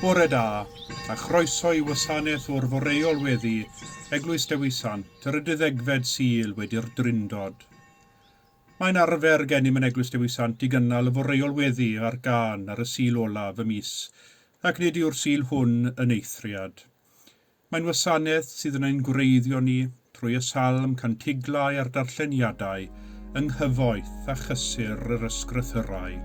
Bore da, a chroeso i wasanaeth o'r Foreuol Weddi, Eglwys Dewi Sant, ar y deuddegfed Sul wedi'r Drindod. Mae'n arfer gennym yn Eglwys Dewi Sant i gynnal y Foreuol Weddi ar gân ar y Sul olaf y mis, ac nid yw'r Sul hwn yn eithriad. Mae'n wasanaeth sydd yn ein gwreiddio ni trwy y salm, cantiglau a'r darlleniadau yng nghyfoeth a chysur yr ysgrythyrau.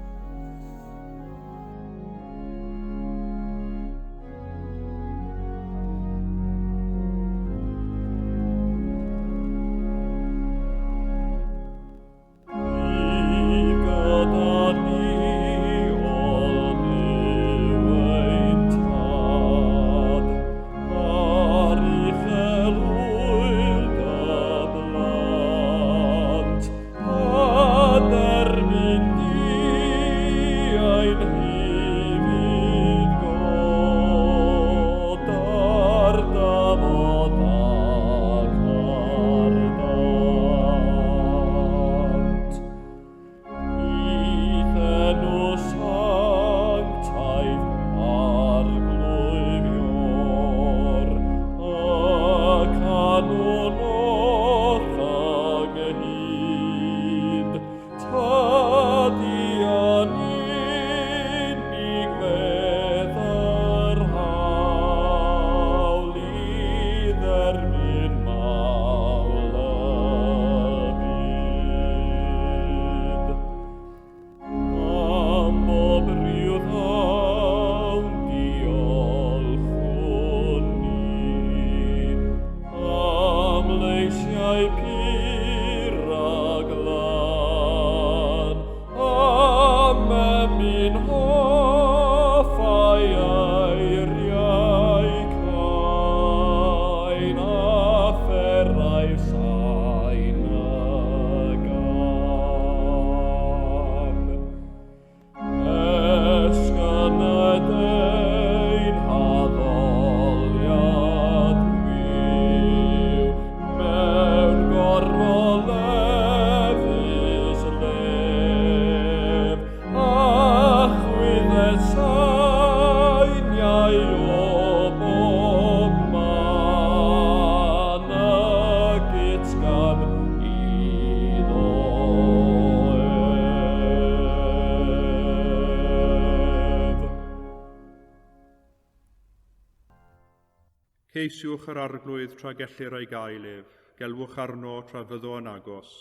Ceisiwch yr Arglwydd tra gellir ei gael ef, gelwch arno tra fyddo yn agos.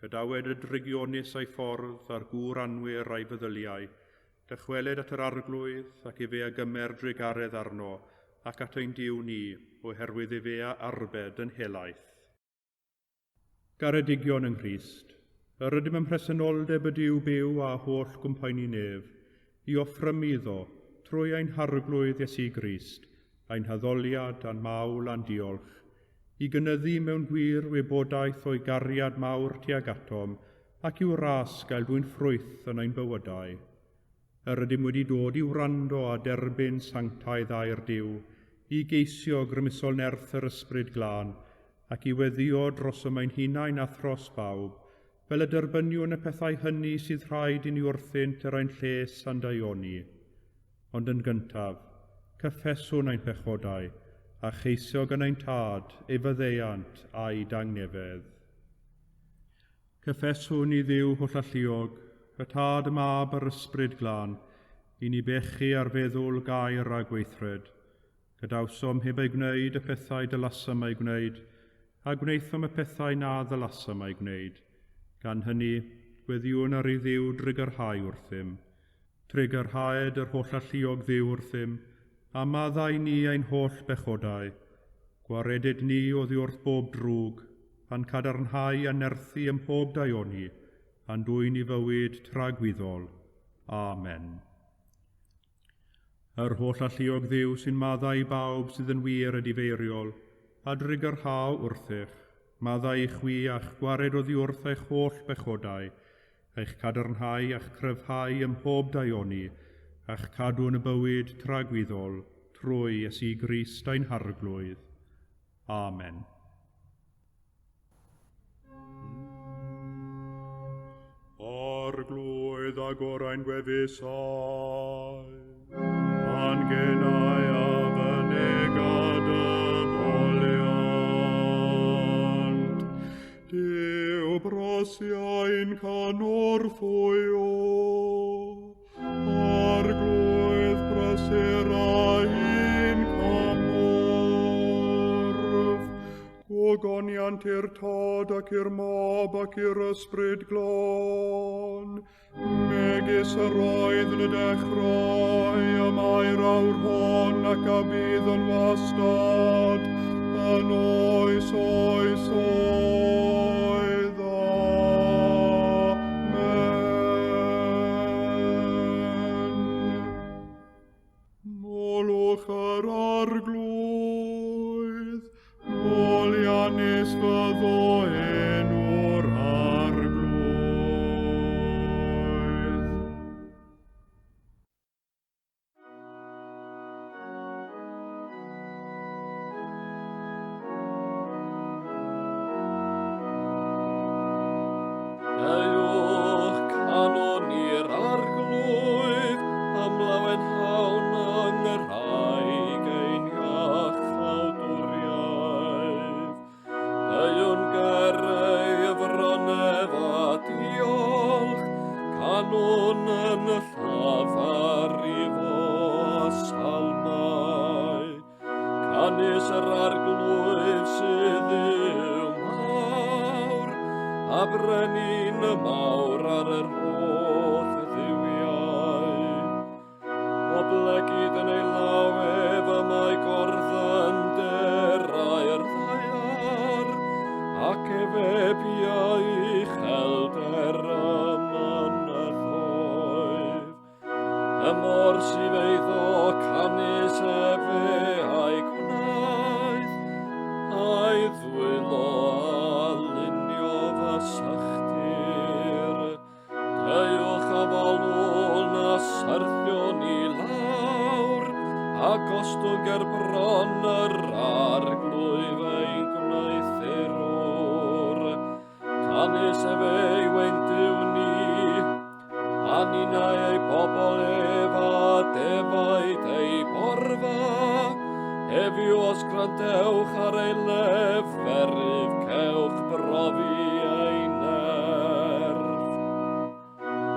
Gadawed y drygionus a'i ffordd, a'r gŵr anwir a'i feddyliau. Dychweled at yr Arglwydd, ac efe a gymer drugaredd arno, ac at ein Duw ni, oherwydd efe a arbed yn helaeth. Garedigion yng Nghrist, yr ydym ym mhresenoldeb y Duw byw a holl gwmpaeni nef, i offrymu iddo, trwy ein Harglwydd Iesu Grist, ein haddoliad a'n mawl a'n diolch, i gynyddu mewn gwir wybodaeth o'i gariad mawr tuag atom, ac i'w ras gael dwyn ffrwyth yn ein bywydau. Yr ydym wedi dod i wrando a derbyn sanctaidd air Duw, i geisio grymusol nerth yr Ysbryd Glân, ac i weddïo drosom ein hunain a thros bawb, fel y derbyniwn y pethau hynny sydd rhaid i ni wrthynt er ein lles a'n daioni. Ond yn gyntaf, cyffeswn ein pechodau, a cheisio gan ein Tad ei faddeuant a'i dangnefedd. Cyffeswn i Dduw hollalluog, y Tad, y Mab a'r Ysbryd Glân, i ni bechu ar feddwl, gair a gweithred, Gadawsom heb eu gwneud y pethau dylasom eu gwneud, a gwnaethom y pethau na ddylasom eu gwneud. Gan hynny, gweddïwn ar i Dduw drugarhau wrthym. Trugarhaed yr hollalluog Dduw wrthym, a maddau ni ein holl bechodau. Gwareded ni oddi wrth bob drwg, a'n cadarnhau a nerthu ym mhob daioni, a'n dwyn i fywyd tragwyddol. Amen. Yr holl alluog Dduw sy'n maddau i bawb sydd yn wir edifeiriol, a drugarhau wrthych, maddau i chwi a'ch gwared oddi wrth eich holl bechodau, eich cadarnhau a'ch cryfhau ym mhob daioni, a'ch cadw yn y bywyd tragwyddol, trwy Iesu Grist ein Harglwydd. Amen. Arglwydd agor ein gwefusau, a a'n genau a fynega dy foliant. Duw brasia ein cynorthwyo, Arglwydd brysur ein cymorth. Gogoniant i'r Tad ac i'r Mab ac i'r Ysbryd Glân, megis yr oedd yn y dechrau, y mae'r awr hon ac a bydd yn wastad, yn oes oes oed. Amen. Molwch yr Arglwydd, moliannus fyddo enw'r Arglwydd. Deuwch canwn i'r Arglwydd, am lawenhawn yng Nghymraeg ein iachawdwriaeth. Deuwn ger ei fron ef a diolch, canwn yn y llafar i fo a salmau. Canys yr Arglwydd sydd yw mawr, a brenin y mawr ar yr holl dduwiau. Oblegid yn ei law ef y mae gorddynderau'r ddaear, ac efe biau uchelder y mynyddoedd. Y môr sydd eiddo canys efe a'i gwnaeth, a'i ddwylo a lunio fasachtir. Deuwch a folwn a syrthion i lawr, a gostwng ger bron yr Arglwydd ein gwneuthurwr. Canys efe ei wendyw ni, a ninnau ei bobl ef a defaid ei borfa. Heddiw os gwrandewch ar ei leferydd, cewch brofi ei nerth.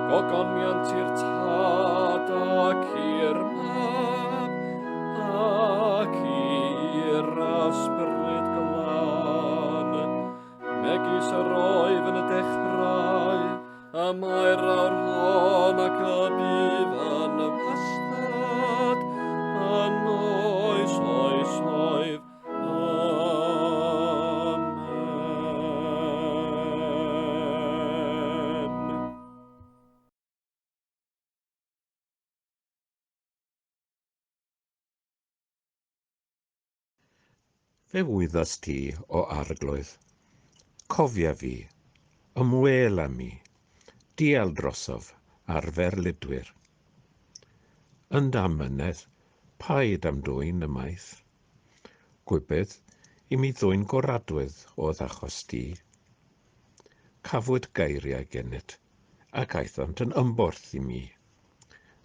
Gogoniant i'r Tad ac i'r Mab ac i'r Ysbryd Glân, megis yr oedd yn y dechrau, y mae'r awr hon ac y bydd yn wastad, yn oes oesoedd. Amen. Fe wyddost ti, o Arglwydd, cofia fi, ymwel â mi, dial drosof ar ferlidwyr. Yn damynedd, paid am dwyn ymaith. Gwybydd i mi ddwyn goradwydd o'dd achos di. Cafwyd geiriau gennyt, ac aethant yn ymborth i mi.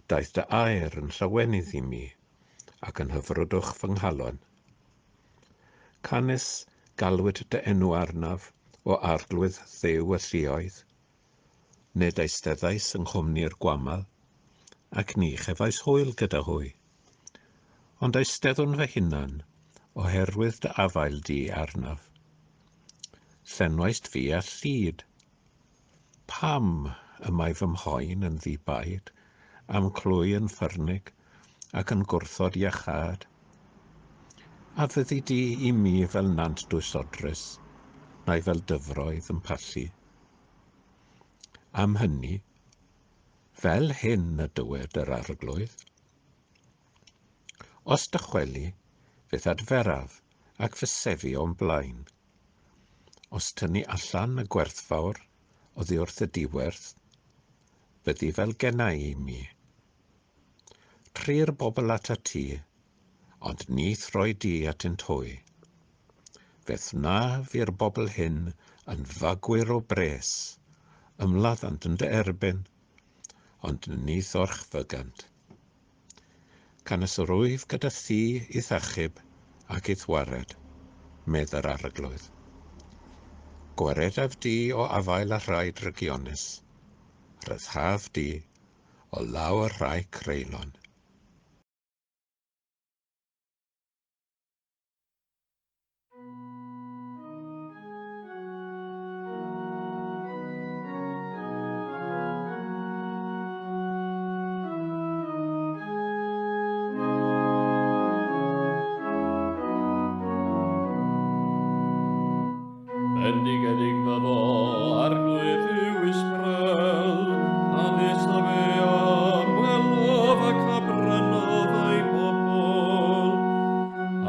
Daeth dy air yn llawenydd i mi, ac yn hyfrydwch fy nghalon. Canys galwyd dy enw arnaf o Arglwydd Dduw y lluoedd. Nid eisteddais yng nghwmni'r gwamal, ac ni chefais hwyl gyda hwy. Ond eisteddwn fy hunan, oherwydd dy afael di arnaf. Llenwaist fi â llid. Pam y mae fy mhoen yn ddibaid, a'm clwy yn ffyrnig, ac yn gwrthod iachâd? A fyddi di i mi fel nant dwysodrus, neu fel dyfroedd yn pallu? Am hynny, fel hyn y dywed yr Arglwydd. Os dychweli, fydd adferaf ac fy sefi o'm blaen. Os tynnu allan y gwerthfawr oddi wrth y diwerth, byddi fel gennau i mi. Try'r bobl atat ti, ond ni throi di atynt hwy. Fe'th wnaf i'r bobl hyn yn fagwyr o bres, ymladdant yn dy erbyn, ond ni thorchfygant. Canys yr wyf gyda thi i'th achub ac i'th wared, medd yr Arglwydd. Gwaredaf di o afael y rhai drygionus, rhyddhaf di o law y rhai creulon. Bendigedig fyddo Arglwydd Dduw Israel, canys efe a ymwelodd ac a brynodd ei bobl,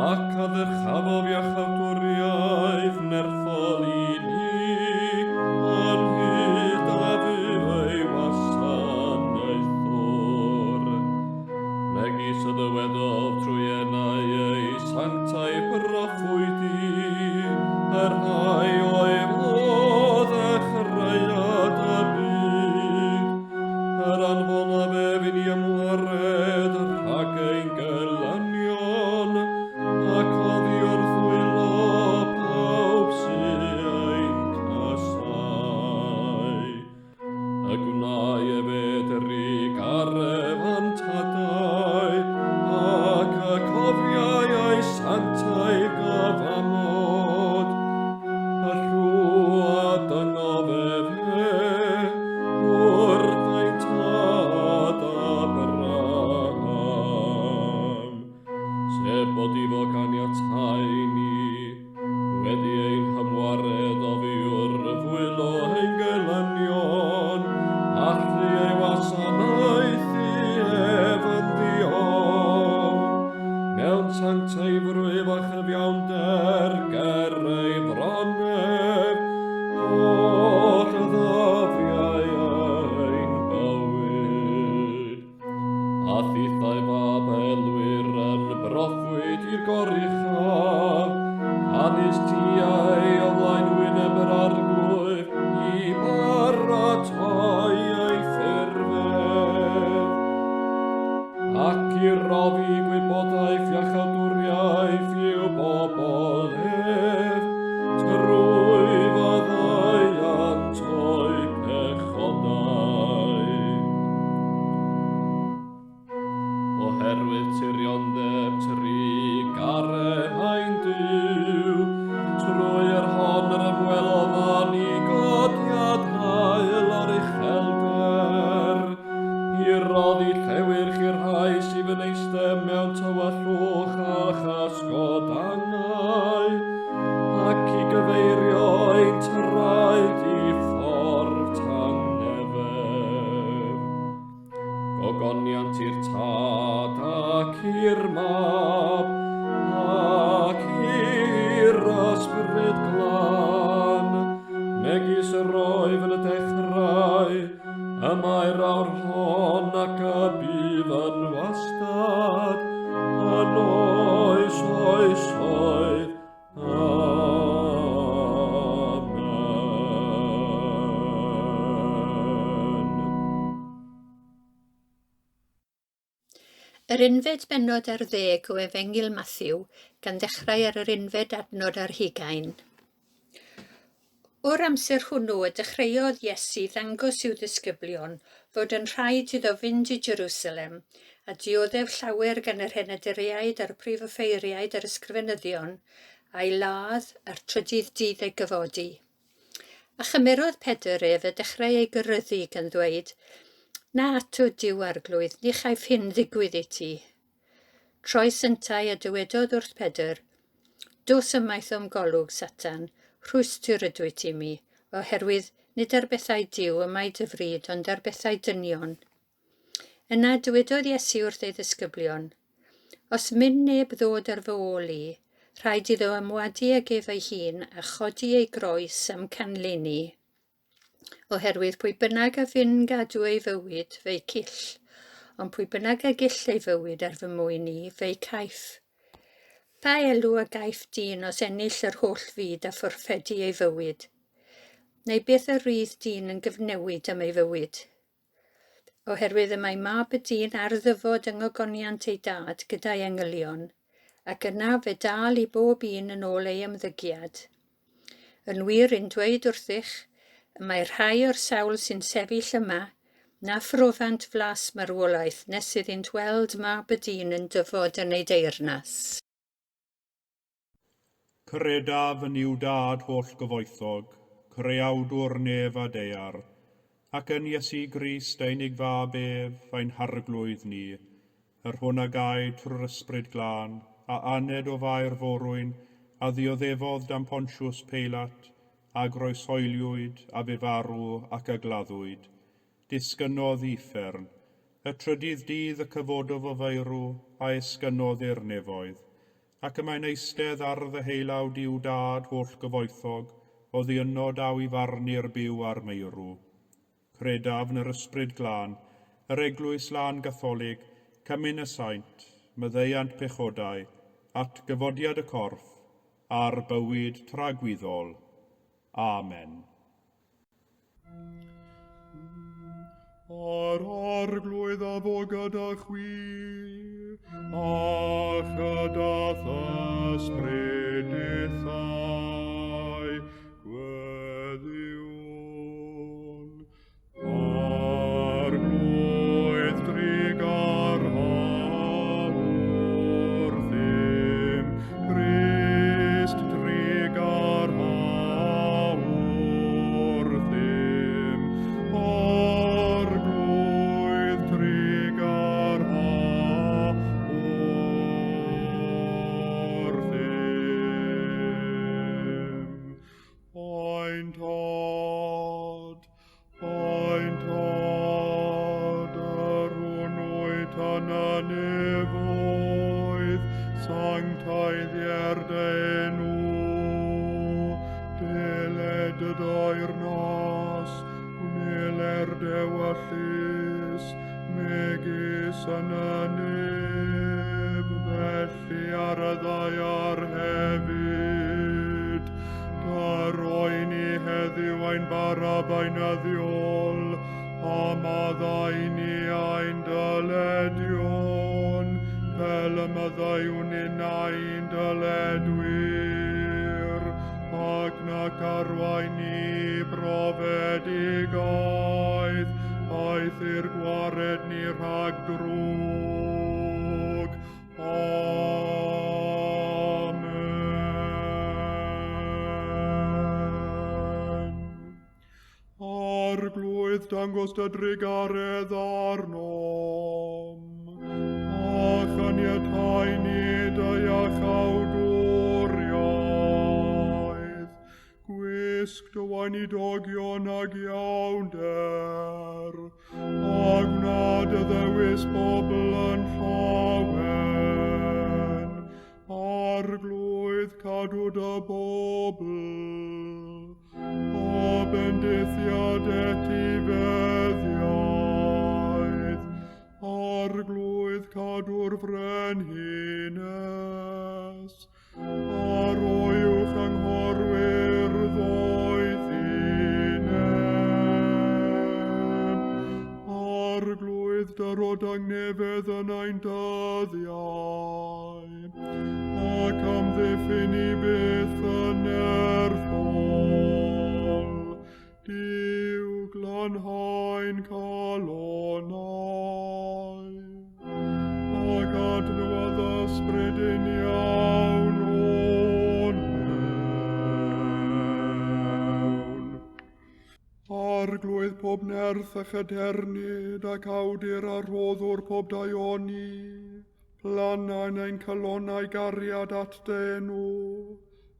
ac a ddyrchafodd iachawdwriaeth nerthol i ni, ynghyd â fydd ei wasanaethwr. Megis y dywedodd trwy enau ei sanctaidd broffwydi, y rhai oedd o ddechreuad y byd, yr anfonaf ef i ni ymwared rhag ein gelynion, ac oddi wrth ddwylo pawb sy ein casáu. Y gwnâi efe drugaredd a'n tadau, ac y cofiai ei sanctaidd gyfamod, y llw a dyngodd efe wrth ein tad Abraham, sef bod iddo ganiatáu i ni, wedi ein hymwared oddi wrth ddwylo ein gelynion, allu ei wasanaethu ef yn ddiofn, mewn sancteiddrwydd a chyfiawnder ger ei fron ef, holl ddyddiau ein bywyd. A thithau fab elwir yn broffwyd i'r Goruchaf, canys ti a'i o flaen wyneb yr Arglwydd i baratoi ei ffurf ef, ac i roddi gwybodaeth iachawdwriaeth i'w bobl ef, trwy faddeuant o'u pechodau. Oherwydd tiriondeb trugaredd ein Duw, trwy yr hon yr ymwelodd â ni godiad haul o'r uchelder, i roddi llewyrch i'r rhai sydd yn eistedd mewn tywyllwch a chysgod angau, ac i gyfeirio ein traed i ffordd tangnefedd. Gogoniant i'r Tad ac i'r Mab ac i'r Ysbryd Glân, megis yr oedd yn y dechrau, y mae'r awr hon ac y bydd yn wastad, yn oes oesoedd. Amen. Yr unfed bennod ar ddeg o Efengyl Mathew, gan ddechrau ar yr unfed adnod ar hugain. O'r amser hwnnw y dechreuodd Iesu ddangos i'w ddisgyblion fod yn rhaid iddo fynd i Jerusalem a dioddef llawer gan yr henaduriaid a'r prif offeiriaid a'r ysgrifenyddion, a'i ladd, a'r trydydd dydd ei gyfodi. A chymerodd Pedr ef a dechrau ei geryddu gan ddweud, Na ato, Duw Arglwydd, ni chaiff hyn ddigwydd i ti. Troes yntau a dywedodd wrth Pedr, Dos ymaith o'm golwg, Satan, rhwystr ydwyt i mi, oherwydd nid ar bethau Duw y mae dy fryd, ond ar bethau dynion. Yna dywedodd Iesu wrth ei ddisgyblion, Os myn neb ddod ar fy ôl i, rhaid iddo ymwadu ag ef ei hun a chodi ei groes a'm canlyn i. Oherwydd pwy bynnag a fyn gadw ei fywyd, fe'i cyll, ond pwy bynnag a gyll ei fywyd ar fy mwyn i, fe'i caiff. Pa elw a gaiff dyn os ennill yr holl fyd a fforffedu ei fywyd? Neu beth a rydd dyn yn gyfnewid am ei fywyd? Oherwydd y mae mab y dyn ar ddyfod yng ngogoniant ei dad gyda'i angylion, ac yna fe dal i bob un yn ôl ei ymddygiad. Yn wir yn dweud wrthych, y mae rhai o'r sawl sy'n sefyll yma, na phrofant flas marwolaeth nes iddynt weld mab y dyn yn dyfod yn ei deyrnas. Credaf yn i'w dad holl gyfoethog, creawdwr nef a daear, ac yn Iesu Grist ei unig fab ef, ein harglwydd ni, yr hwn a gaed trwy'r ysbryd glân, a aned o Fair forwyn, a ddioddefodd dan Pontius Peilat, a groeshoeliwyd, a fe farw ac a gladdwyd. Disgynnodd i uffern. Y trydydd dydd y cyfododd o feirw, a esgynnodd i'r nefoedd. Ac y mae'n eistedd ar ddeheulaw Duw Dad holl gyfoethog, oddi yno daw i farnu'r byw a'r meirw. Credaf yn yr Ysbryd Glân, yr Eglwys Lân Gatholig, cymun y saint, maddeuant pechodau, at gyfodiad y corff, a'r bywyd tragwyddol. Amen. A'r Arglwydd a fo gyda chwi, a chyda th'ysbryd dithau, gweddïwn. Arglwydd drugarha wrthym, Crist drugarha wrthym, Arglwydd drugarha wrthym. Ein Tad, ein Tad, yr hwn wyt yn y nefoedd, sancteiddier dy enw, deled dy deyrnas, gwneler d'ewyllys, megis yn y nef, felly ar y ddaear hefyd. Dyro i ni heddiw ein bara beunyddiol, a maddau i ni ein dyledion, fel y maddeuwn ninnau i'n dyledwyr, ac nac arwain ni i brofedigaeth, eithr gwared ni rhag drwg. Amen. Arglwydd, dangos dy drugaredd arnom, a chaniatáu ni dy iachawdwriaeth. Gwisg dy weinidogion ag iawnder, a gwna dy ddewis bobl yn llawen. Arglwydd, cadw dy bobl, a bendithiad etifeddiaeth. Arglwydd, cadw'r frenhines, a roi uwch anghorwyr ddoethineb. Arglwydd, dyro dangnefedd yn ein dyddiau, ac amddiffyn i byth yn nerthol. Duw, glanhau'n calonnau, ac adnewyddu ysbryd uniawn o'n mewn. Arglwydd pob nerth a chadernid ac awdur a rhoddwr pob daioni, planna'n ein calonnau gariad at dy enw,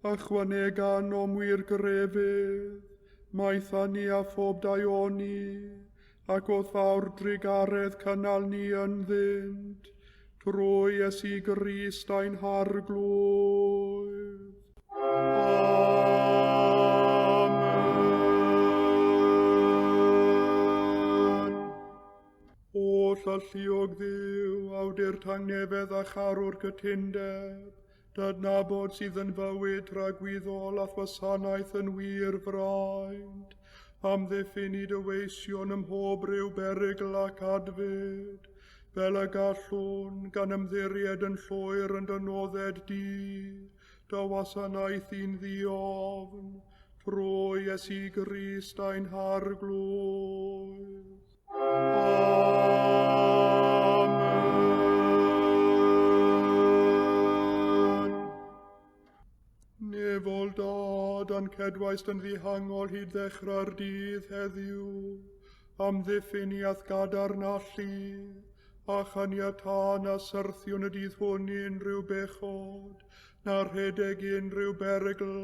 ychwanega ynom wir grefydd, maetha ni a phob daioni, ac wrth fawr drugaredd cynnal ni ynddynt, trwy Iesu Grist ein Harglwydd. Amen. Oll alluog Dduw, awdur tangnefedd a charwr cytundeb, dydnabod sydd yn fywyd tragwyddol a wasanaeth yn wir fraint, Amddiffyn i dy weision ym mhob rhyw berygl ac adfyd, fel y gallwn gan ymddiried yn llwyr yn dy nodded di, dy wasanaethu'n ddiofn, trwy Iesu Grist ein Harglwydd. Amen. Nefol Dad, a'n cedwaist yn ddihangol hyd ddechrau'r dydd heddiw, amddiffyn i a'th gadarn allu, a chaniatâ na syrthiwn y dydd hwn i unrhyw bechod, na rhedeg i unrhyw berygl,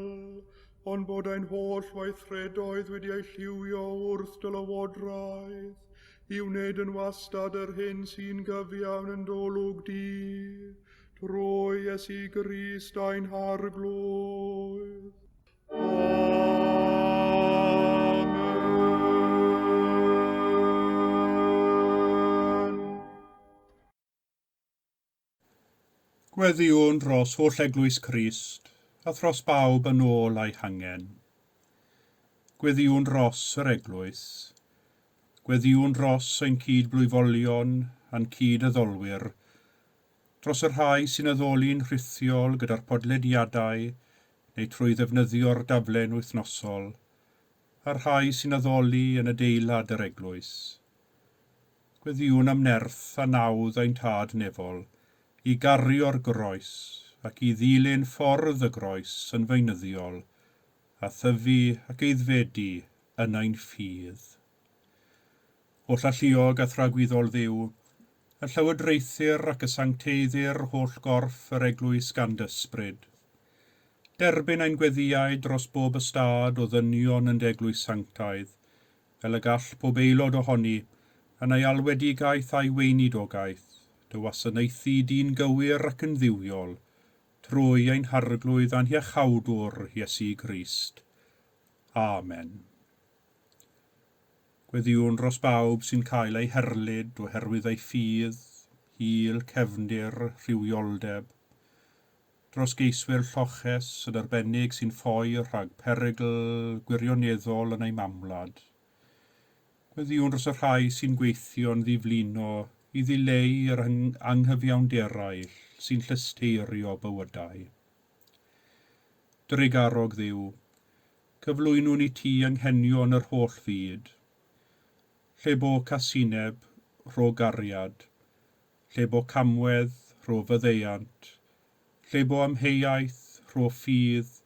ond bod ein holl weithredoedd wedi eu lliwio wrth dy lywodraeth, i wneud yn wastad yr hyn sy'n gyfiawn yn dy olwg di, trwy Iesu Grist ein Harglwydd. Amen. Gweddïwn dros holl Eglwys Crist, a thros bawb yn ôl a'u hangen. Gweddïwn dros yr Eglwys. Gweddïwn dros ein cyd-blwyfolion a'n cyd-addolwyr, dros y rhai sy'n addoli'n rhithiol gyda'r podlediadau neu trwy ddefnyddio'r daflen wythnosol, a'r rhai sy'n addoli yn adeilad yr Eglwys. Gweddïwn am nerth a nawdd ein Tad nefol, i gario'r groes ac i ddilyn ffordd y groes yn feunyddiol, a thyfu ac aeddfedu yn ein ffydd. Holl alluog a thragwyddol Dduw, y llywodraethir ac y sancteiddir holl gorff yr Eglwys gan d'Ysbryd. Derbyn ein gweddïau dros bob ystâd o ddynion yn d'Eglwys sanctaidd, fel y gall pob aelod ohoni, yn ei alwedigaeth a'i weinidogaeth, dy wasanaethu di'n gywir ac yn dduwiol, trwy ein Harglwydd a'n Hiachawdwr Iesu Grist. Amen. Gweddïwn dros bawb sy'n cael eu herlid oherwydd eu ffydd, hil, cefndir, rhywioldeb, dros geiswyr lloches yn arbennig sy'n ffoi rhag perygl gwirioneddol yn eu mamwlad. Gweddïwn dros y rhai sy'n gweithio'n ddiflino i ddileu yr anghyfiawnderau sy'n llesteirio bywydau. Drugarog Dduw, cyflwynwn i ti anghenion yr holl fyd. Lle bo casineb, rho gariad. Lle bo camwedd, rho faddeuant. Lle bo amheuaeth, rho ffydd.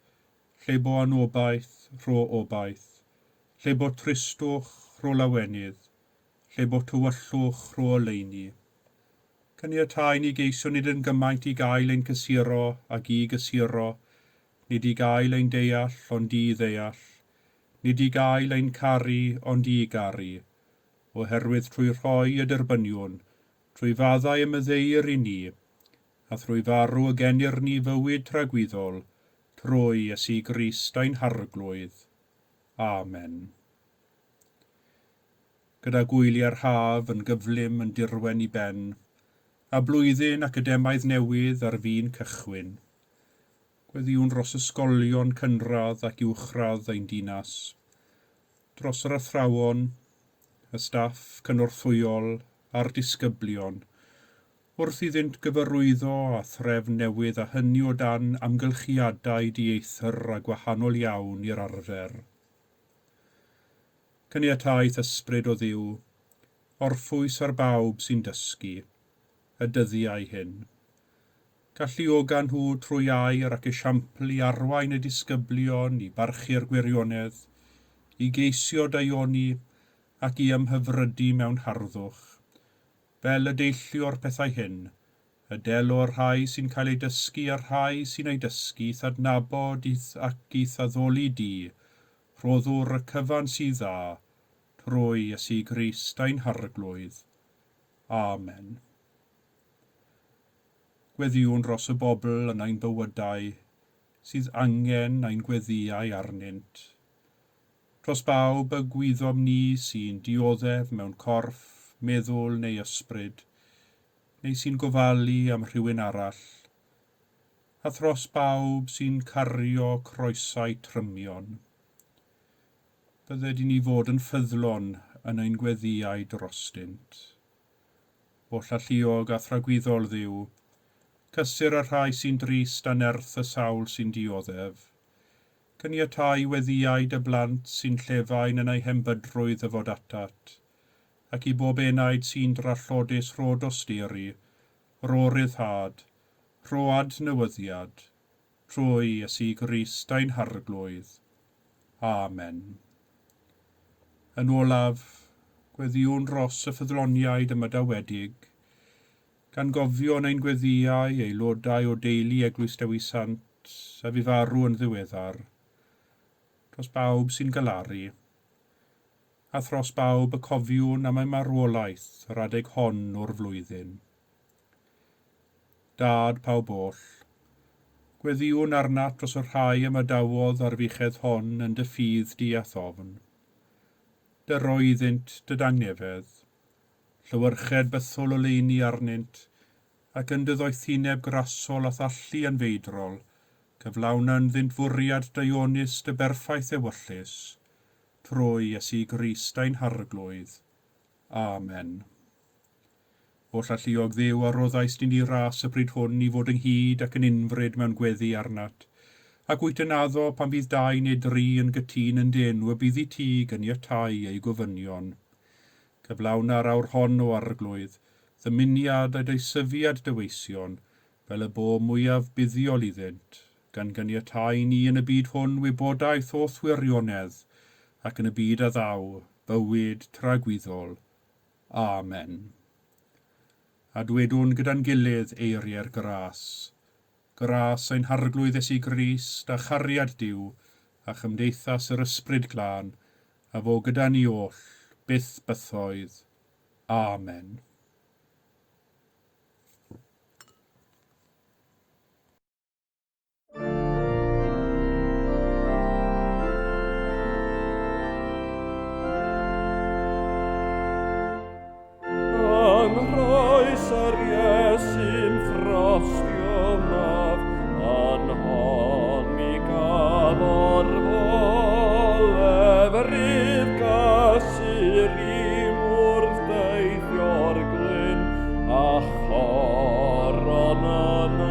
Lle bo anobaith, rho obaith. Lle bo tristwch, rho lawenydd. Lle bo tywyllwch, rho oleuni. Caniatáu ni geisio nid yn gymaint i gael ein cysuro ag i gysuro, nid i gael ein deall ond i ddeall, nid i gael ein caru ond i garu, oherwydd trwy rhoi y derbyniwn, trwy faddau y maddeuir i ni, a thrwy farw y genir ni fywyd tragwyddol, trwy Iesu Grist ein Harglwydd. Amen. Gyda gwyliau'r haf yn gyflym yn dirwen i ben, a blwyddyn academaidd newydd ar fin cychwyn, gweddïwn dros ysgolion cynradd ac uwchradd ein dinas, dros yr athrawon, y staff cynorthwyol a'r disgyblion, wrth iddynt gyfarwyddo â threfn newydd a hynny o dan amgylchiadau dieithr a gwahanol iawn i'r arfer. Caniataeth ysbryd o Dduw, orffwys ar bawb sy'n dysgu, y dyddiau hyn. Galluoga nhw trwy air ac esiampl i arwain y disgyblion i barchu'r gwirionedd, i geisio daioni ac i ymhyfrydu mewn harddwch. Fel y deillio'r pethau hyn, y delo'r rhai sy'n cael eu dysgu a'r rhai sy'n eu dysgu i'th adnabod i'th ac i'th addoli di, rhoddwr y cyfan sydd dda, trwy Iesu Grist ein Harglwydd. Amen. Gweddïwn dros y bobl yn ein bywydau sydd angen ein gweddïau arnynt. Dros bawb y gwyddom ni sy'n dioddef mewn corff, meddwl neu ysbryd, neu sy'n gofalu am rhywun arall, a thros bawb sy'n cario croesau trymion. Bydded i ni fod yn ffyddlon yn ein gweddïau drostynt. Oll alluog a thragwyddol Dduw, cysur y rhai sy'n drist a nerth y sawl sy'n dioddef. Caniatáu weddïau dy blant sy'n llefain yn eu hembydrwydd ddyfod atat, ac i bob enaid sy'n drallodus rho dosturi, rho ryddhad, rho adnewyddiad, trwy Iesu Grist ein Harglwydd. Amen. Yn olaf, gweddïwn dros y ffyddloniaid ymadawedig, gan gofio yn ein gweddïau aelodau o deulu Eglwys Dewi Sant a fu farw yn ddiweddar, dros bawb sy'n galaru, a thros bawb y cofiwn am eu marwolaeth yr adeg hon o'r flwyddyn. Dad pawb oll, gweddïwn arnat dros y rhai ymadawodd ar fuchedd hon yn dy ffydd di a thofn. Dy roeddynt dy dangnefedd, llewyrched bythol oleuni arnynt, ac yn dy ddoethineb grasol a thallu anfeidrol, cyflawna ynddynt fwriad daionus dy berffaith ewyllys, trwy Iesu Grist ein Harglwydd. Amen. Oll alluog Dduw a roddaist i ni ras y pryd hwn i fod ynghyd ac yn unfryd mewn gweddi arnat, ac wyt yn addo pan fydd dau neu dri yn gytûn yn dy enw y bydd i ti gyniatáu eu gofynion. Cyflawna'r awr hon, o Arglwydd, ddymuniad a deisyfiad dy weision, fel y bo mwyaf buddiol iddynt, gan gyniatáu ni yn y byd hwn wybodaeth o'th wirionedd, ac yn y byd a ddaw, bywyd tragwyddol. Amen. A dwedwn gyda'n gilydd eiriau'r gras. Gras ein Harglwydd Iesu Grist, a chariad Duw, a chymdeithas yr Ysbryd Glân, a fo gyda ni oll, byth bythoedd. Amen. Yng nghroes yr Iesu'n ffrostio maf, yn hon mi gaf orfoledd, rydd gysur i mwrdd deithio'r glyn, a choron yn y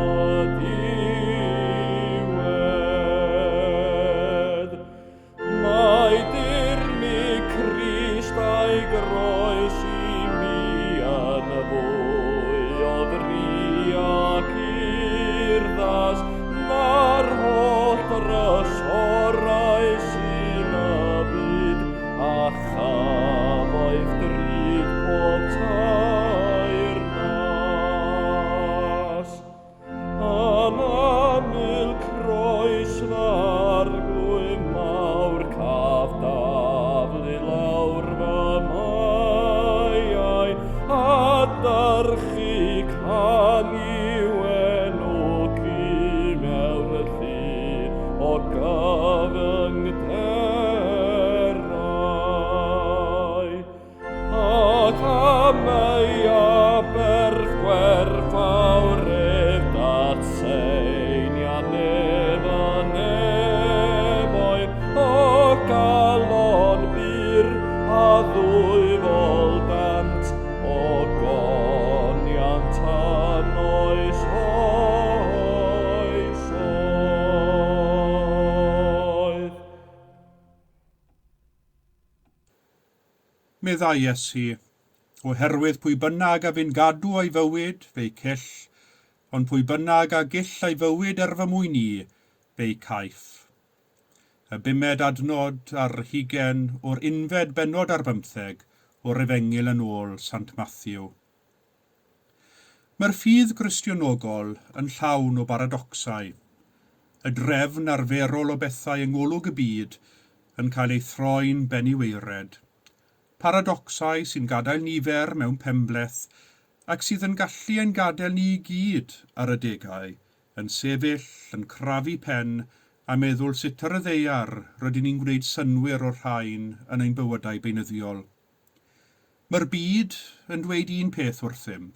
diwedd. Mae dirmyg Crist a'i groes i mi yn fwy o fri ac urddas na'r holl drysorau sy'n y byd, a chafoedd drud pob tair nas. Yn ymyl croes fy Arglwydd mawr, caf daflu lawr fy maiau, a dyrchu can i'w enw cu mewn llu o gyfyngderau. Ac am ei aberth gwerthfawr ef datseinia nef a nefoedd, o galon bur a ddwyfol dant, o goniant yn oes oesoedd. Meddai Iesu, oherwydd pwy bynnag a fyn gadw ei fywyd, fe'i cyll, ond pwy bynnag a gyll ei fywyd er fy mwyn i, fe'i caiff. Y bumed adnod ar hugain o'r unfed bennod ar bymtheg o'r Efengyl yn ôl Sant Mathew. Mae'r ffydd Gristionogol yn llawn o baradocsau. Y drefn arferol o bethau yng ngolwg y byd yn cael ei throi'n beniweired. Paradocsau sy'n gadael nifer mewn penbleth ac sydd yn gallu ein gadael ni i gyd ar adegau, yn sefyll, yn crafu pen a meddwl sut ar y ddaear rydyn ni'n gwneud synnwyr o'r rhain yn ein bywydau beunyddiol. Mae'r byd yn dweud un peth wrthym,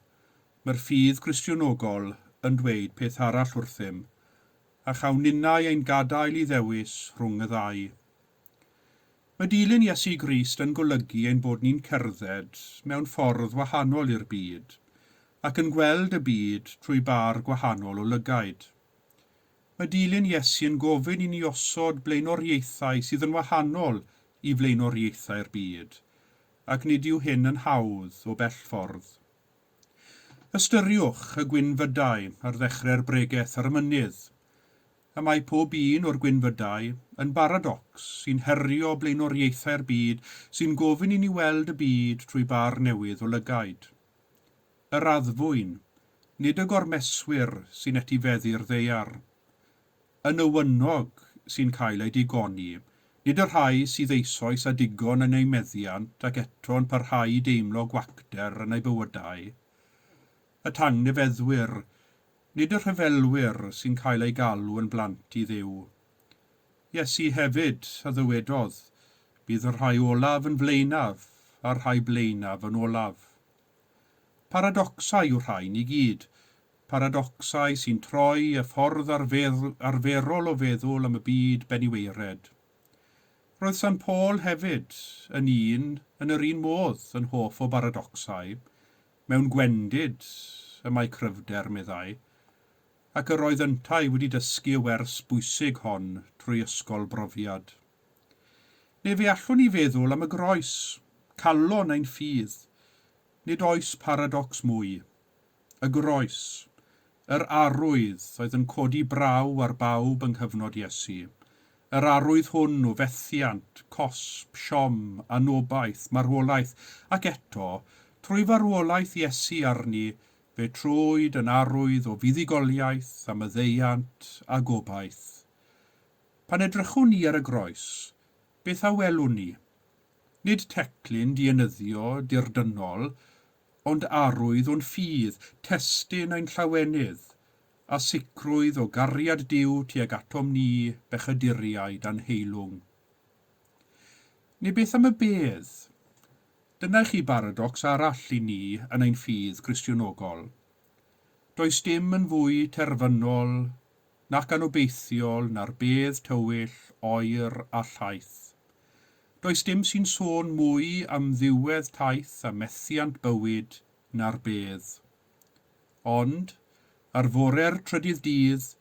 mae'r ffydd Gristionogol yn dweud peth arall wrthym, a chawn ninnau ein gadael i ddewis rhwng y ddau. Mae dilyn Iesu Grist yn golygu ein bod ni'n cerdded mewn ffordd wahanol i'r byd, ac yn gweld y byd trwy bar gwahanol o lygaid. Mae dilyn Iesu yn gofyn i ni osod blaenoriaethau sydd yn wahanol i flaenoriaethau'r byd, ac nid yw hyn yn hawdd o bell ffordd. Ystyriwch y gwynfydau ar ddechrau'r bregeth ar y mynydd. Y mae pob un o'r gwynfydau yn baradocs sy'n herio blaenoriaethau'r byd sy'n gofyn i ni weld y byd trwy bar newydd o lygaid. Yr addfwyn, nid y gormeswyr sy'n etifeddu'r ddaear. Y newynog sy'n cael eu digoni, nid y rhai sydd eisoes â digon yn eu meddiant ac eto'n parhau i deimlo gwacter yn eu bywydau. Y tangnefeddwyr, Nid y rhyfelwyr sy'n cael eu galw yn blant i Dduw. Iesu hefyd a ddywedodd, Bydd y rhai olaf yn flaenaf, a'r rhai blaenaf yn olaf. Paradocsau yw'r rhain i gyd, paradocsau sy'n troi y ffordd arferol o feddwl am y byd beniweired. Roedd Sant Paul hefyd yn un yn yr un modd yn hoff o baradocsau, Mewn gwendid y mae cryfder, meddai, ac yr oedd yntau wedi dysgu y wers bwysig hon trwy ysgol brofiad. Neu fe allwn ni feddwl am y groes, calon ein ffydd. Nid oes paradocs mwy. Y groes, yr arwydd oedd yn codi braw ar bawb yng nghyfnod Iesu, yr arwydd hwn o fethiant, cosb, siom, anobaith, marwolaeth, ac eto, trwy farwolaeth Iesu arni, fe trowyd yn arwydd o fuddugoliaeth a maddeuant a gobaith. Pan edrychwn ni ar y groes, beth a welwn ni? Nid teclyn dienyddio dirdynnol, ond arwydd o'n ffydd, testun ein llawenydd, a sicrwydd o gariad Duw tuag atom ni, bechaduriaid anheilwng. Neu beth am y bedd? Dyna i chi baradocs arall i ni yn ein ffydd Gristionogol. Does dim yn fwy terfynol nac anobeithiol na'r bedd tywyll, oer a llaith. Does dim sy'n sôn mwy am ddiwedd taith a methiant bywyd na'r bedd. Ond, ar fore'r trydydd dydd,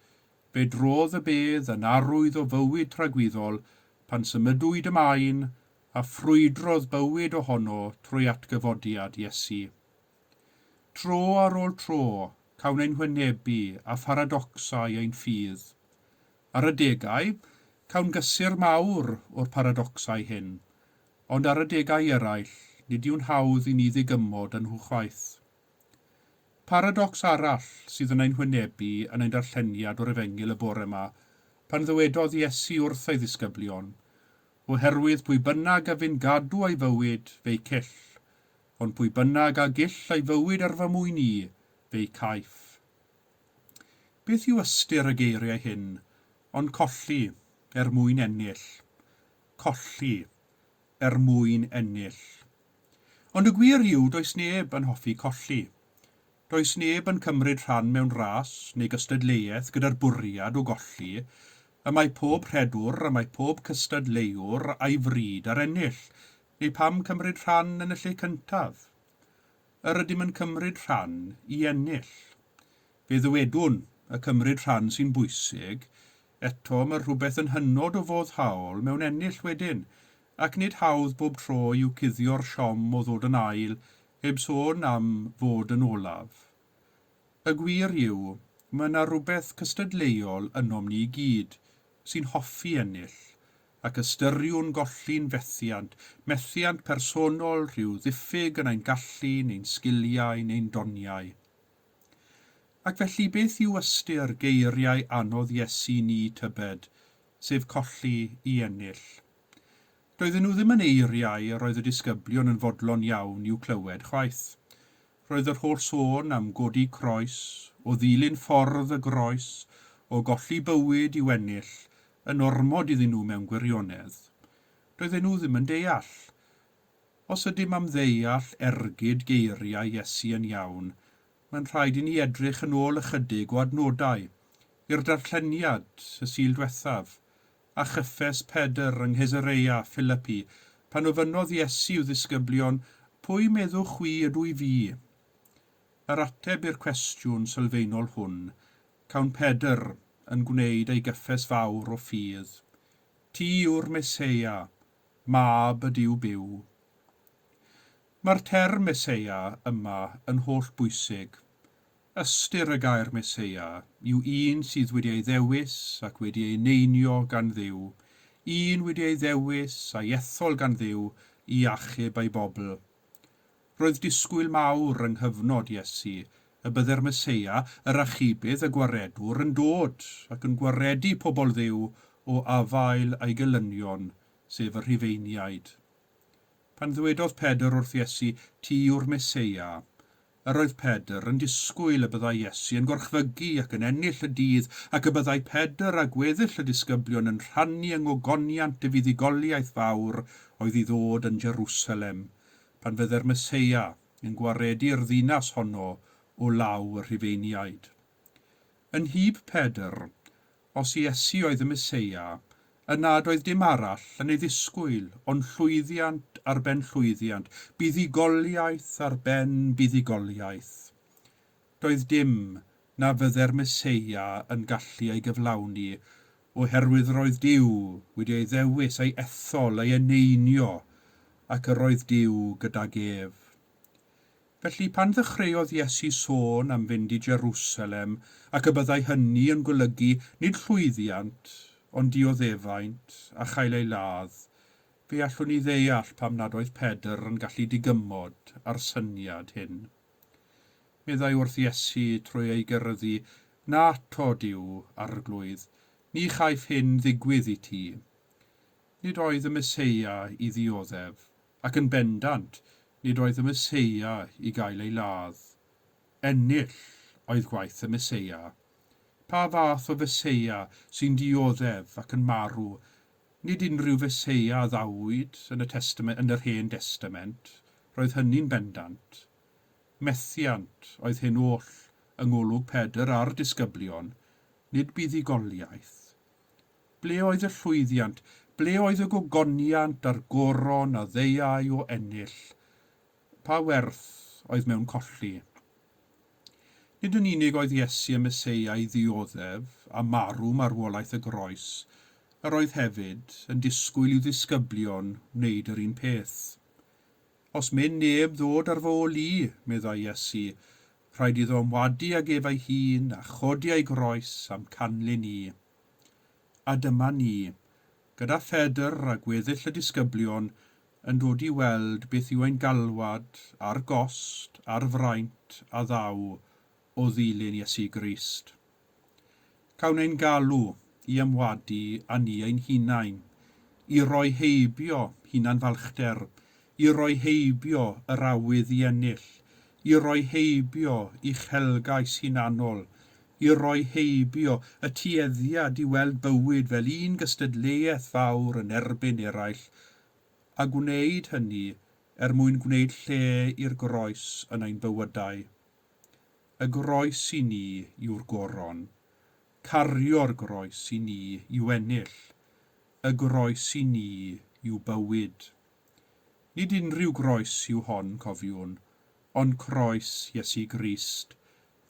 fe drodd y bedd yn arwydd o fywyd tragwyddol pan symudwyd y maen a ffrwydrodd bywyd ohono trwy atgyfodiad Iesu. Tro ar ôl tro, cawn ein hwynebu â pharadocsau ein ffydd. Ar adegau, cawn gysur mawr o'r paradocsau hyn, ond ar adegau eraill, nid yw'n hawdd i ni ddigymod â nhw chwaith. Paradocs arall sydd yn ein hwynebu yn ein darlleniad o'r Efengyl y bore 'ma, pan ddywedodd Iesu wrth ei ddisgyblion, Oherwydd pwy bynnag a fyn gadw ei fywyd, fe'i cyll, ond pwy bynnag a gyll ei fywyd ar fy mwyn i, fe'i caiff. Beth yw ystyr y geiriau hyn, ond colli er mwyn ennill? Colli er mwyn ennill. Ond y gwir yw, does neb yn hoffi colli. Does neb yn cymryd rhan mewn ras neu gystadleuaeth gyda'r bwriad o golli. Y mae pob rhedwr, y mae pob cystadleuwr a'i fryd ar ennill, neu pam cymryd rhan yn y lle cyntaf? Yr ydym yn cymryd rhan i ennill. Fe ddywedwn, y cymryd rhan sy'n bwysig, eto mae rhywbeth yn hynod o foddhaol mewn ennill wedyn, ac nid hawdd bob tro yw cuddio'r siom o ddod yn ail heb sôn am fod yn olaf. Y gwir yw, mae yna rywbeth cystadleuol ynom ni i gyd, sy'n hoffi ennill, ac ystyriwn golli'n fethiant, methiant personol, rhyw ddiffyg yn ein gallu neu'n sgiliau neu'n doniau. Ac felly beth yw ystyr geiriau anodd Iesu ni, tybed, sef colli i ennill? Doedden nhw ddim yn eiriau yr oedd y disgyblion yn fodlon iawn i'w clywed chwaith. Roedd yr holl sôn am godi croes, o ddilyn ffordd y groes, o golli bywyd i'w ennill, yn ormod iddyn nhw mewn gwirionedd. Doedden nhw ddim yn deall. Os ydym am ddeall ergyd geiriau Iesu yn iawn, mae'n rhaid i ni edrych yn ôl ychydig o adnodau, i'r darlleniad y Sul dwethaf, a chyffes Pedr yng Nghaesarea Philippi, pan ofynnodd Iesu i'w ddisgyblion, Pwy meddwch chwi ydw i fi? Yr ateb i'r cwestiwn sylfaenol hwn, cawn Pedr yn gwneud ei gyffes fawr o ffydd. Ti yw'r Meseia, mab y Duw byw. Mae'r term Meseia yma yn holl bwysig. Ystyr y gair Meseia yw un sydd wedi ei ddewis ac wedi ei eneinio gan Dduw, un wedi ei ddewis a'i ethol gan Dduw i achub ei bobl. Roedd disgwyl mawr yng nghyfnod Iesu y bydde'r Meseia, yr Achubydd, y Gwaredwr, yn dod ac yn gwaredu pobl Dduw o afael ei gelynion, sef y Rhufeiniaid. Pan ddwedodd Pedr wrth Iesu, Ti yw'r Meseia, yr oedd Pedr yn disgwyl y byddai Iesu yn gorchfygu ac yn ennill y dydd, ac y byddai Pedr a gweddill y disgyblion yn rhannu yng ngogoniant y fuddugoliaeth fawr oedd i ddod yn Jerusalem, pan fydde'r Meseia yn gwaredu'r ddinas honno o law y Rhufeiniaid. Yn nhyb Pedr, os Iesu oedd y Meseia, yna doedd dim arall yn ei ddisgwyl ond llwyddiant ar ben llwyddiant, buddugoliaeth ar ben buddugoliaeth. Doedd dim na fydde'r Meseia yn gallu ei gyflawni, oherwydd roedd Duw wedi ei ddewis, ei ethol, ei eneinio, ac yr oedd Duw gydag ef. Felly, pan ddechreuodd Iesu sôn am fynd i Jerusalem, ac y byddai hynny yn golygu nid llwyddiant, ond dioddefaint a chael ei ladd, fe allwn ni ddeall pam nad oedd Pedr yn gallu digymod â'r syniad hyn. Meddai wrth Iesu trwy ei geryddu, Na 'to, Duw, Arglwydd, ni chaiff hyn ddigwydd i ti. Nid oedd y Meseia i ddioddef, ac yn bendant, nid oedd y Meseia i gael ei ladd. Ennill oedd gwaith y Meseia. Pa fath o Feseia sy'n dioddef ac yn marw? Nid unrhyw Feseia a ddawyd yn y Testament, yn yr Hen Destament, roedd hynny'n bendant. Methiant oedd hyn oll yng ngolwg Pedr a'r disgyblion, nid buddugoliaeth. Ble oedd y llwyddiant? Ble oedd y gogoniant a'r goron a ddeuai o ennill? Pa werth oedd mewn colli? Nid yn unig oedd Iesu y Meseia i ddioddef a marw marwolaeth y groes, yr oedd hefyd yn disgwyl i'w ddisgyblion wneud yr un peth. Os myn neb ddod ar fy ôl i, meddai Iesu, rhaid iddo ymwadu ag ef ei hun a chodi ei groes a'm canlyn i. A dyma ni, gyda Phedr a gweddill y disgyblion, yn dod i weld beth yw ein galwad a'r gost a'r fraint a ddaw o ddilyn Iesu Grist. Cawn ein galw i ymwadu â ni ein hunain, i roi heibio hunan-falchder, i roi heibio yr awydd i ennill, i roi heibio uchelgais hunanol, i roi heibio y tueddiad i weld bywyd fel un gystadleuaeth fawr yn erbyn eraill, a gwneud hynny er mwyn gwneud lle i'r groes yn ein bywydau. Y groes i ni yw'r goron. Cario'r groes i ni yw ennill. Y groes i ni yw bywyd. Nid unrhyw groes yw hon, cofiwn, ond croes Iesu Grist,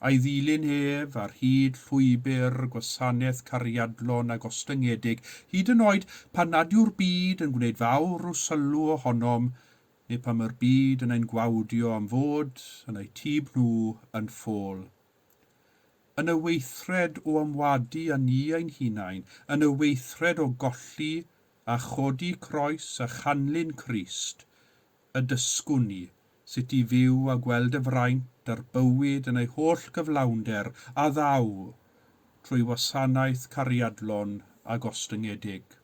a'i ddilyn ef ar hyd llwybr gwasanaeth cariadlon a gostyngedig, hyd yn oed pan nad yw'r byd yn gwneud fawr o sylw ohonom, neu pan mae'r byd yn ein gwawdio am fod yn eu tyb nhw yn ffôl. Yn y weithred o ymwadu â ni ein hunain, yn y weithred o golli a chodi croes a chanlyn Crist, y dysgwn ni sut i fyw a gweld y fraint a'r bywyd yn ei holl gyflawnder a ddaw trwy wasanaeth cariadlon a gostyngedig.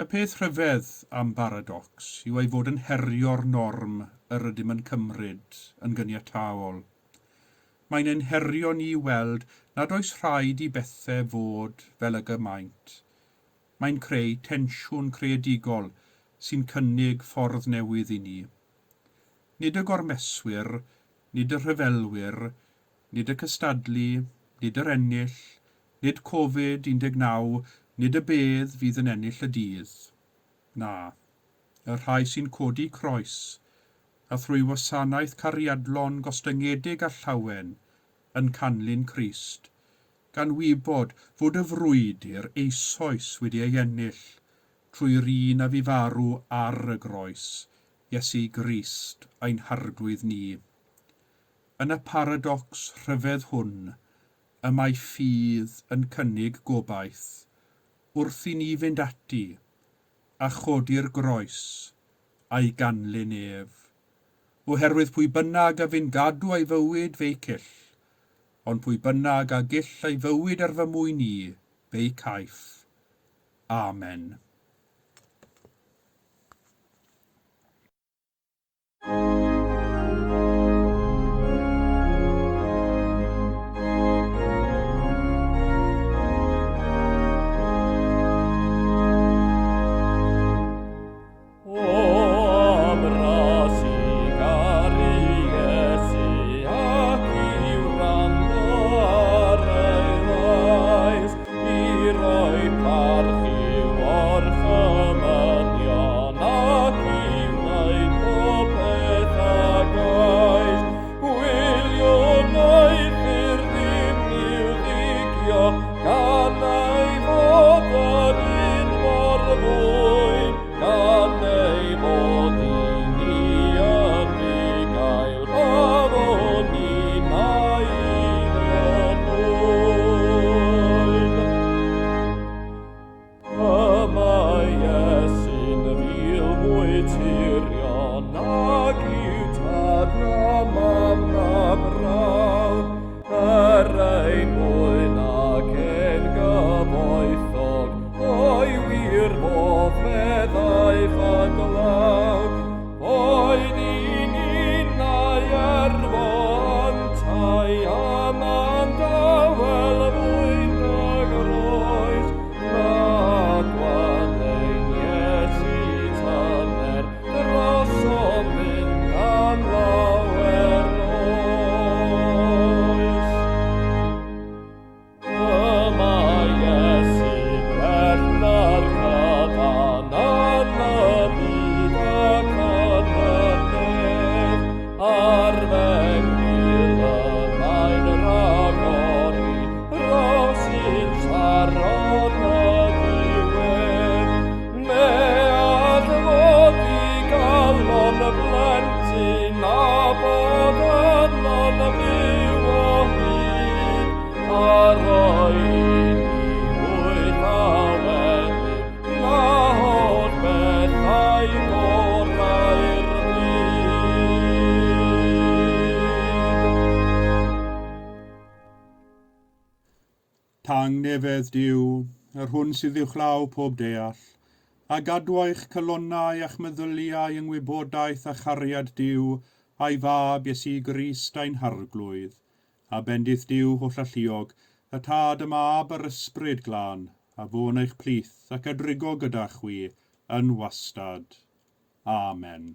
Y peth rhyfedd am baradocs yw ei fod yn herio'r norm yr ydym yn cymryd yn gyniataol. Mae'n ein herio ni i weld nad oes rhaid i bethe fod fel ag y maent. Mae'n creu tensiwn creadigol sy'n cynnig ffordd newydd i ni. Nid y gormeswyr, nid y rhyfelwyr, nid y cystadlu, nid yr ennill, nid Covid 19, Nid y bedd fydd yn ennill y dydd. Na, y rhai sy'n codi croes, a thrwy wasanaeth cariadlon gostyngedig a llawen yn canlyn Crist, gan wybod fod y frwydr eisoes wedi ei ennill trwy'r un a fu farw ar y groes, Iesu Grist ein Harglwydd ni. Yn y paradocs rhyfedd hwn, y mae ffydd yn cynnig gobaith, wrth i ni fynd ati a chodi'r groes a'i ganlyn ef. Oherwydd pwy bynnag a fyn gadw ei fywyd fe'i cyll, ond pwy bynnag a gyll ei fywyd er fy mwyn i, fe'i caiff. Amen. O am ras i garu Iesu ac i wrando ar ei lais, i roi parch i'w orchymynion ac i wneud pob peth a gais. Gwyliwn ei ffyrdd dim i'w ddigio, gan ei fod yr un mor fwyn, gan ei fod i ni yn fugail, pa fo'n ni na'i ddwyn. Y mae Iesu'n fil mwy tirion nag yw tad na mam na brawd, er ei mwyn ac yn gyfoethog, o'i wir fodd feddaeth a glawd. Boed i ninnau erfo yntau am andawel fwyn y groes, na gwan ein Iesu tyner drosom fynd am lawer oes. Y mae Iesu'n well na'r cyfan yn y byd ac yn y nef. Ar fy ngwŷl y mae'n rhagori, rhosyn Saron y diwedd. Me all fod i galon y blentyn a bod yno'n fyw o hyd, a roi i ni fwyd a wenu, na holl bethau gorau'r byd. Tangnefedd Duw, yr hwn sydd uwchlaw pob deall, a gadw eich calonnau a'ch meddyliau yng ngwybodaeth a chariad Duw a'i fab Iesu Grist ein Harglwydd, a bendith Duw hollalluog, y Tad, y Mab a'r Ysbryd Glân, a fo'n eich plith ac a drigo gyda chwi yn wastad. Amen.